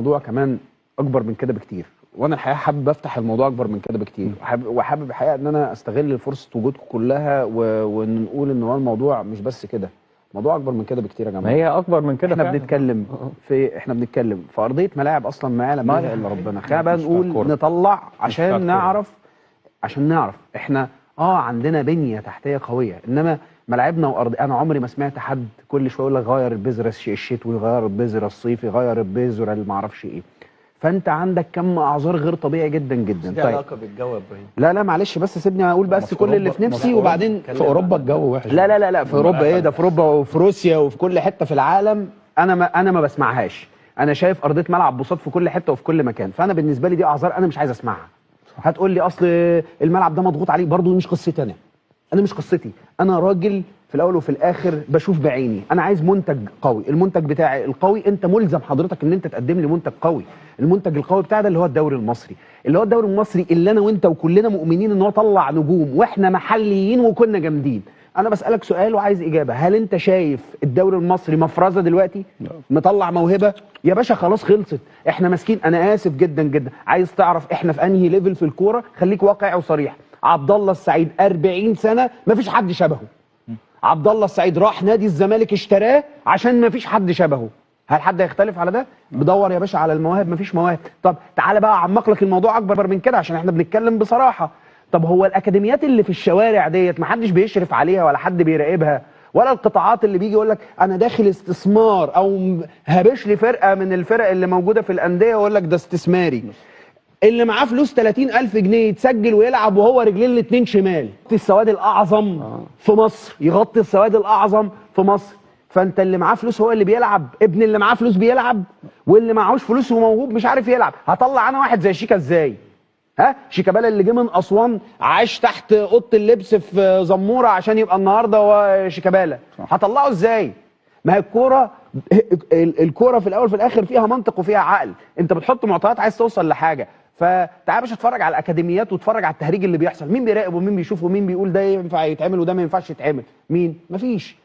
الموضوع كمان اكبر من كده بكتير، وانا الحقيقة حابب افتح الموضوع اكبر من كده بكتير، وحابب الحقيقة ان انا استغل فرصة وجودكم كلها وان نقول ان هو الموضوع مش بس كده، الموضوع اكبر من كده بكتير يا جماعة. ما هي اكبر من كده. احنا بنتكلم في ارضية ملاعب اصلا ما يعلم بها الا ربنا. خلينا بقى نقول نطلع عشان نعرف، عشان نعرف احنا عندنا بنيه تحتيه قوية، انما ملاعبنا وارض، انا عمري ما سمعت حد كل شوية يقول لك غير البذرة الشتوي، غير البذرة الصيفي، غير البذرة اللي ما اعرفش ايه. فانت عندك كم اعذار غير طبيعي جدا جدا. طيب علاقة بالجو يا ابراهيم؟ لا لا معلش، بس سيبني اقول بس كل اللي في نفسي وبعدين. في اوروبا الجو وحش. لا لا لا لا، في اوروبا ايه ده؟ في اوروبا وفي روسيا وفي كل حتة في العالم انا ما بسمعهاش. انا شايف ارضية ملعب بساط في كل حتة وفي كل مكان، فانا بالنسبة لي دي اعذار انا مش عايز اسمعها. هتقول لي اصل الملعب ده مضغوط عليه، برضه مش قصتي انا. انا مش قصتي، انا راجل في الاول وفي الاخر بشوف بعيني، انا عايز منتج قوي، المنتج بتاعي القوي انت ملزم حضرتك ان انت تقدم لي منتج قوي، المنتج القوي بتاعي ده اللي هو الدوري المصري، اللي هو الدوري المصري اللي انا وانت وكلنا مؤمنين ان هو طلع نجوم واحنا محليين وكنا جامدين. انا بسالك سؤال وعايز اجابه، هل انت شايف الدوري المصري مفرزه دلوقتي؟ مطلع موهبة؟ يا باشا خلاص خلصت، احنا ماسكين. انا اسف جدا جدا، عايز تعرف احنا في انهي level في الكورة؟ خليك واقعي وصريح. عبد الله السعيد 40 سنة مفيش حد شبهه. عبد الله السعيد راح نادي الزمالك اشتراه عشان مفيش حد شبهه. هل حد هيختلف على ده؟ بدور يا باشا على المواهب، مفيش مواهب. طب تعالى بقى اعمق لك الموضوع اكبر من كده عشان احنا بنتكلم بصراحة. طب هو الاكاديميات اللي في الشوارع ديت محدش بيشرف عليها ولا حد بيراقبها، ولا القطاعات اللي بيجي يقول لك انا داخل استثمار او هبش لي فرقه من الفرق اللي موجودة في الاندية ويقول لك ده استثماري. اللي معاه فلوس 30,000 جنيه يتسجل ويلعب وهو رجلين الاتنين شمال. السواد الاعظم في مصر، يغطي السواد الاعظم في مصر. فانت اللي معاه فلوس هو اللي بيلعب، ابن اللي معاه فلوس بيلعب، واللي معهوش فلوس وموهوب مش عارف يلعب. هطلع انا واحد زي شيكا ازاي؟ ها؟ شيكابالا اللي جه من اسوان عاش تحت اوضة اللبس في زموره عشان يبقى النهارده هو شيكابالا، هطلعه ازاي؟ ما هي الكورة، الكورة في الاول في الاخر فيها منطق وفيها عقل، انت بتحط معطيات عايز توصل لحاجة. فتعال يا باشا اتفرج على الاكاديميات واتفرج على التهريج اللي بيحصل، مين بيراقب ومين بيشوف ومين بيقول ده ينفع يتعمل وده ما ينفعش يتعمل؟ مين؟ مفيش.